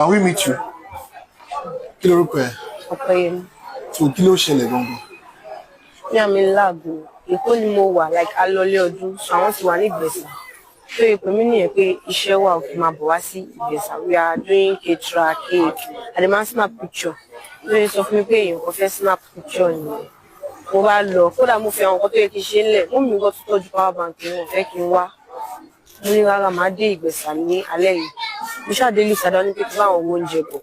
Can we meet you? Kí lorúkọ ẹ? Ọpẹ́yẹmí. So kí ló ṣẹlẹ̀ gangan? Ní àmì láàgùn Èkó ni mo wà, like alọlé ọdún, so àwọn ti wà ní Ìgbẹ̀sà. Tó yẹ pé mí nìyẹn pé iṣẹ́ wà, òkè máa bọ̀ wá sí Ìgbẹ̀sà. We are doing caterer cake and the snap picture. Tó yẹ sọ fún mi pé èèyàn kan fẹ́ snap picture nìyẹn. Mo bá lọ, kódà mo fi àwọn nǹkan tó yẹ kí n ṣe ńlẹ̀. Mú mi gbọ́ tó tọ́jú power bank, wọn fẹ́ kí n wá. Mo ní rárá, màá dé Ìgbẹ̀sà ní alẹ́ yìí. Mo ṣáà dé Lùsàdá, ní pé kí bá àwọn owó oúnjẹ bọ̀.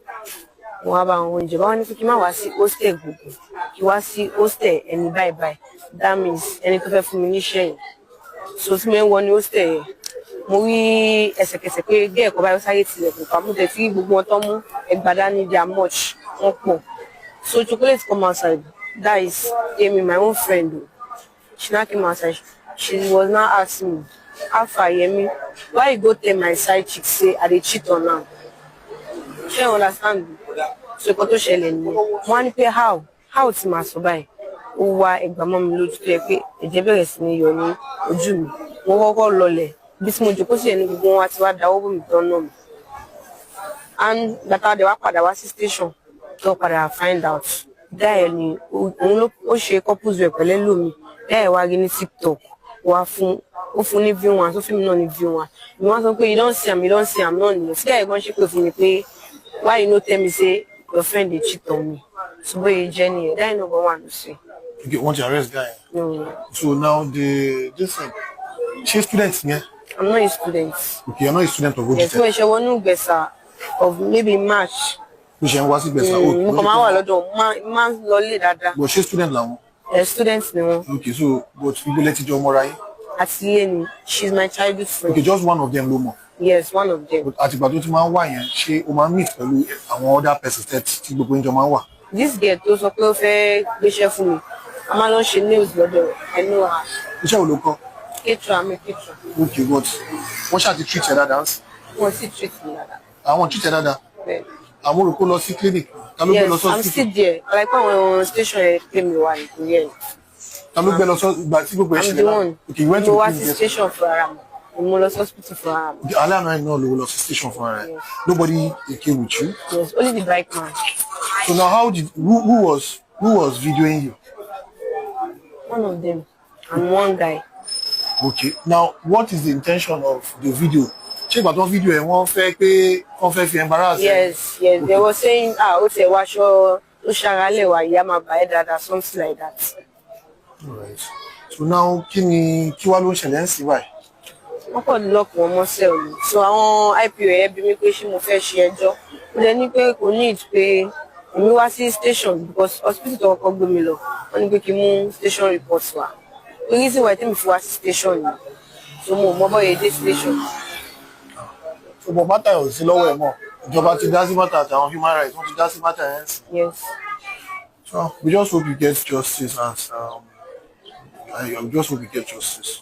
Mo wá bá àwọn oúnjẹ báwọn ní pé kí n má wá sí hostel gbogbo, kí wá sí hostel ẹni báyìí báyìí. That means ẹni tó fẹ́ fún mi níṣẹ́ yẹn. So tí mo ń wọ ní hostel yẹn, mo rí ẹsẹ̀kẹsẹ̀ pé gé ẹ̀kọ́ báyọ̀ sáré tilẹ̀kùn pa. Mo tẹ̀ tí gbogbo wọn tán mú ẹgbàá dání, they are much, wọ́n pọ̀. So Chocolate come outside, that is Amy, my own friend o. She now came outside. She was now asking me, "How far, Yemi? Why you go tell my side chick say I dey cheat on am?" Ṣé you understand? So nǹkan tó ṣẹlẹ̀ nìyẹn. Mo wá ní pé how ti máa sọ báyìí? Ó wá ẹgbàá mọ́ mi lójú tó yẹ pé ẹ̀jẹ̀ bẹ̀rẹ̀ sí ní yọ ní ojú mi. Mo kọ́kọ́ lọlẹ̀ bí tí mo jókòó sí ẹni, gbogbo wọn ti wá dáwọ́ bò mí tán náà mi. And gbàtà dẹ̀ wá padà wá sí station tó padà find out, guy ni òun ló ó ṣe couples wear pẹ̀lẹ́ lómi. Guy wá rí ní TikTok, wá fún, ó fún ní V1, tó fún mi náà ní V1. Ìwọ́n wá sọ pé, "You don see am, you don see am" náà nìyẹn. Tí guy gan ṣépè fún mi pé, "Why you no tell me say your friend dey cheat on me?" So bóyá jẹ́ nìyẹn. Guy no go want to see. Okay, wọ́n ti arrest guy. No. So now the this thing, ṣé student yẹn? I'm not a student. Okay, you're not a student of Yes, Ojite. mo ṣe wọnú Ìgbẹ̀sà of maybe March. Bó ṣe ń wá sí Ìgbẹ̀sà. Mo kàn máa ń wà lọ́dọ̀, máa ń lọ lé dáadáa. But ṣé student làwọn? Ẹ, student ni wọn. Okay, so but ibo lẹ ti jọ mọ́ra yín? Àti ilé ni. She's my childhood friend. Okay, just one of them ló mọ̀? Yes, one of them. But àtìgbà tó ti máa ń wà yẹn, ṣé o máa ń meet pẹ̀lú àwọn other persons tí gbogbo yín jọ máa ń wà? This girl tó sọ pé ó fẹ́ gbéṣẹ́ fún mi, a máa lọ ṣe nails lọ́dọ̀ rẹ̀. I know her. Iṣẹ́ wo ló kọ́? Caterer mi, caterer. Okay, but wọ́n ṣáà ti treat ẹ dáadáa ń sìn? Wọ́n sì treat mi dáadáa. Àwọn treat ẹ dáadáa? Bẹ́ẹ̀. Àwọn olùkọ́ lọ sí clinic, ta ló gbé lọ Yes, sí I'm hospital? still there. Like àwọn station yẹn pè mí wá nítorí ẹ̀. Ta ló gbé lọ sọ ìgbà tí gbogbo ẹ I'm ṣẹlẹ̀ the náà? one. Okay, you went to Mo the wá clinic sí yesterday. station fún ara mi, mo lọ sí hospital fún ara mi. Okay, alẹ́ àná yẹn náà ló lọ sí station fún ara ẹ? Yes. Nobody came with you? Yes, only the bike man. So now how did who was videoing you? One of them and one guy. Okay, now what is the intention of the video? Ṣé ìgbà tó ń video ẹ, wọ́n fẹ́ pé wọ́n fẹ́ fi embarrass ẹ? Yes, they were saying, "Ah, ó tiẹ̀ wá aṣọ tó ṣaralẹ̀ wá, ìyá máa bà ẹ́ dáadáa," something like that. Alright, so now kí ni kí wá ló ń ṣẹlẹ̀ ń sí báyìí? Wọ́n kàn lock wọn mọ́ cell ni. So àwọn IPO yẹn bí mi pé ṣé mo fẹ́ ṣe ẹjọ́. Mo dẹ̀ ní pé kò need, pé èmi wá sí station because hospital tó kọ́kọ́ gbé mi lọ, wọ́n ní pé kí n mú station report wá, pé reason why tèmi fi wá sí station ni. So mo mọ bọ́yẹ dé station. So but matter ò sí lọ́wọ́ ẹ̀ mọ́. Ìjọba ti dá sí matter, àtàwọn human rights, wọ́n ti dá sí matter yẹn sí. Yes. So we just hope you get justice as I just hope you get justice.